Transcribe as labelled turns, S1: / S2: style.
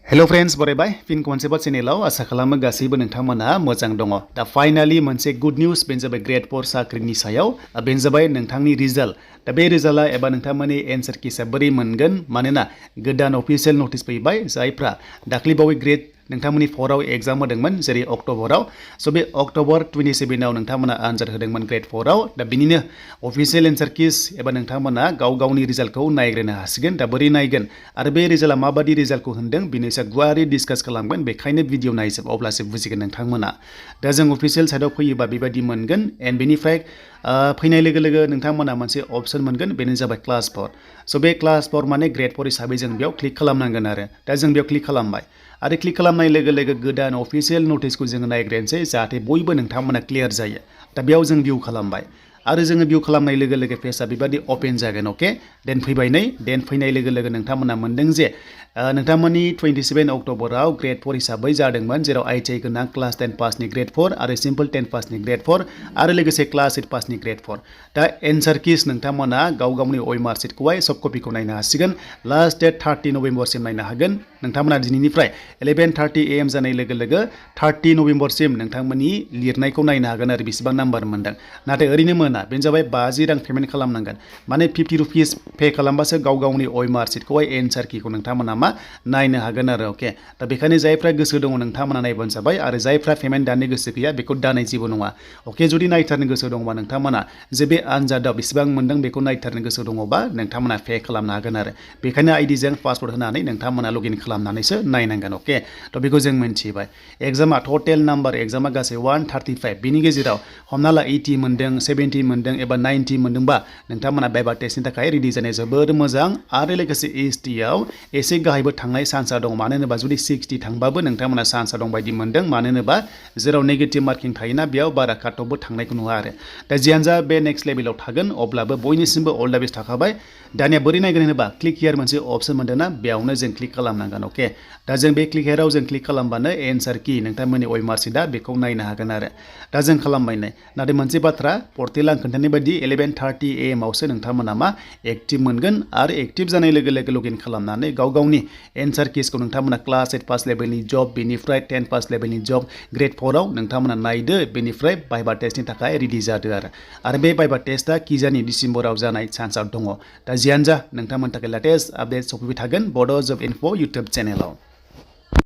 S1: hello friends बरायबाय फिन खनसेबाव चेनेलाव आसा खालामो गासैबो नोंथांमोना मोजां दङ दा फाइनाली मोनसे गुड निउज बेनो जाबाय ग्रेड 4 साख्रिनि सायाव बेनो जाबाय नोंथांनि रिजाल्ट दा बे रिजाल्टआ एबा नोंथांमोननि एन्सार किसा बोरै मोनगोन मानोना गोदान अफिशियेल नटिस फैबाय जायफ्रा दाख्लैबावै ग्रेड नोंथांमोननि 4आव एग्जाम होदोंमोन जेरै अक्ट'बराव स' बे अक्ट'बर 27आव नोंथांमोना आनजाद होदोंमोन ग्रेड 4आव दा बिनिनो अफिशियेल एन्सार किस एबा नोंथांमोना गाव गावनि रिजाल्टखौ नायग्रोनो हासिगोन दा बोरै नायगोन आरो बे रिजाल्टआ माबादि रिजाल्टखौ होनदों बिनि सायाव गुवारै डिसकास खालामगोन बेखायनो भिडिअ नायजोब अब्लासो बुजिगोन नोंथांमोना दा जों अफिशियेल साइडआव फैयोबा बेबायदि मोनगोन एन्ड बेनिफ्राय फैनाय लोगो लोगो नोंथांमोना मोनसे अपसन मोनगोन बेनो जाबाय क्लास 4 स' बे क्लास 4 माने ग्रेड 4 हिसाबै जों बेयाव क्लिक खालामनांगोन आरो दा जों बेयाव क्लिक खालामबाय आरो क्लिक खालामनाय लोगो लोगो गोदान अफिशियेल नटिसखौ जोङो नायग्रोनोसै जाहाथे बयबो नोंथांमोना क्लियार जायो दा बेयाव जों भिउ खालामबाय आरो जोङो भिउ खालामनाय लोगो लोगो पेजआ बेबायदि अपेन जागोन अके देन फैबाय नै देन फैनाय लोगो लोगो नोंथांमोना मोनदों जे नोंथांमोननि 27 अक्ट'बराव ग्रेड 4 हिसाबै जादोंमोन जेराव आइटिआइ गोनां क्लास 10 पासनि ग्रेड 4 आरो सिम्पल 10 पासनि ग्रेड 4 आरो लोगोसे क्लास 8 पासनि ग्रेड 4 दा एन्सार किस नोंथांमोना गाव गावनि OMR सिटखौहाय सफ्ट कपिखौ नायनो हासिगोन लास्ट डेट 30 नभेम्बरसिम नायनो हागोन नोंथांमोना दिनैनिफ्राय 11:30 AM जानाय लोगो लोगो 30 नभेम्बरसिम नोंथांमोननि लिरनायखौ नायनो हागोन आरो बेसेबां नाम्बार मोनदों नाथाय ओरैनो मोना बेनो जाबाय 50 रां पेमेन्ट खालामनांगोन माने 50 रुपिस पे खालामबासो गाव गावनि OMR सिटखौहाय एन्सार किखौ नोंथांमोना नायनो हागोन आरो अके दा बेखायनो जायफ्रा गोसो दङ नोंथांमोना नायबानो जाबाय आरो जायफ्रा पेमेन्ट दानो गोसो गैया बेखौ दानाय जेबो नङा अके जुदि नायथारनो गोसो दङबा नोंथांमोना जे बे आनजादाव बेसेबां मोनदों बेखौ नायथारनो गोसो दङबा नोंथांमोना पे खालामनो हागोन आरो बेखायनो आइडिजों पासवर्ड होनानै नोंथांमोना लगइन खालामनानैसो नायनांगोन अके थ' बेखौ जों मिन्थिबाय एग्जामा टटेल नाम्बार एग्जामा गासै 135 बिनि गेजेराव हमना ला 80 मोनदों 70 मोनदों एबा 90 मोनदोंबा नोंथांमोना भाइभा टेस्टनि थाखाय रेडि जानाया जोबोर मोजां आरो लोगोसे एसटिआव एसे गाहायबो थांनाय चान्सआ दं मानो होनोबा जुदि 60 थांबाबो नोंथांमोना चान्सआ दं बायदि मोनदों मानो होनोबा जेराव नेगेटिभ मार्किं थायोना बेयाव बारा काटअफबो थांनायखौ नुवा आरो दा जियानो जा बे नेक्स्ट लेभेलाव थागोन अब्लाबो बयनिसिमबो अल दा बेस्ट थाखाबाय दानिया बोरै नायगोन होनोबा क्लिक हियार मोनसे अपसन मोनदोंना बेयावनो जों क्लिक खालामनांगोन अके दा जों बे क्लिक हियाराव जों क्लिक खालामबानो एन्सार कि नोंथांमोननि OMR सिटआ बेखौ नायनो हागोन आरो दा जों खालामबाय नै नाथाय मोनसे बाथ्रा पर्टेल आं खोन्थानाय बायदि 11:30 AM आवसो नोंथांमोना एक्टिभ मोनगोन आरो एक्टिभ जानाय लोगो लोगो लगइन खालामनानै गाव गावनि एन्सार किसखौ नोंथांमोना क्लास 8 पास लेभेलनि जब बेनिफ्राय 10 पास लेभेलनि जब ग्रेड 4 आव नोंथांमोना नायदो बेनिफ्राय भाइभा टेस्टनि थाखाय रेडि जादो आरो बे भाइभा टेस्टआ किजानि डिसेम्बराव जानाय चान्सआ दङ दा जियानो जा नोंथांमोननि थाखाय लेटेस्ट आपडेट सफैबाय थागोन बड'जब इनफो इउटुब चेनेलाव